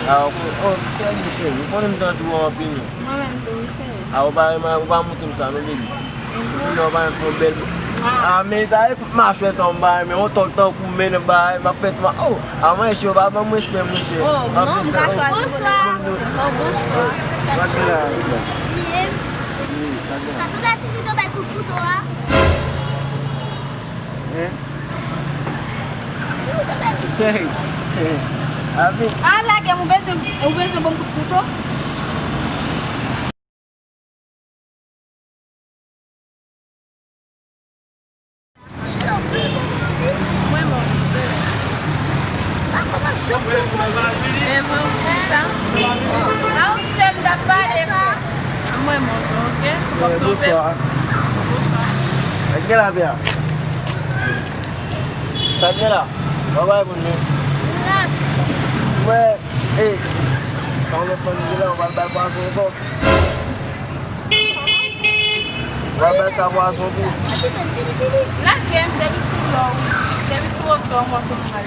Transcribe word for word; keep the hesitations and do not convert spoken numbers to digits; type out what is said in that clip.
Ah, ok. Oh, cheri, cheri, ou konnen m tankou anpil, non. Mwen menm tou, wi, cheri. Ah, ou pa renmen, ou pa montre m sa, non, baby. Ou konnen ou pa renmen fè yon bèl. Ah, men sa e tout machwè sa, m pa renmen yon tòg tankou men nan bagay, m ap fè twa. Oh, ah, mwen, cheri, ou pa ban m respè, monchè. Oh, non, m ka chwazi. Bonswa. Oh, bonswa. Sa k gen la? Sa sanble ti videyo bay kout kouto a. Hein? Cheri, cheri. Abi. A lage m, ou bezwen, ou bezwen ban m kout kouto? Mwen, mwen. E mwen, ou di sa? A, ou sèl m t ap pale, frè. Mwen, mwen, ok? Ou p ap twonpe m. Bonswa. Bonswa. Sa k gen la, pè a? Sa k gen la? Mwen bay moun men. Mwen, ey, sa yon lòt fanmi gen la, ou pral bay pwason ankò. Ou pral bay sa pwason tou. Lage m depi sou lò, wi. Depi sou wotè, mwen se mwen.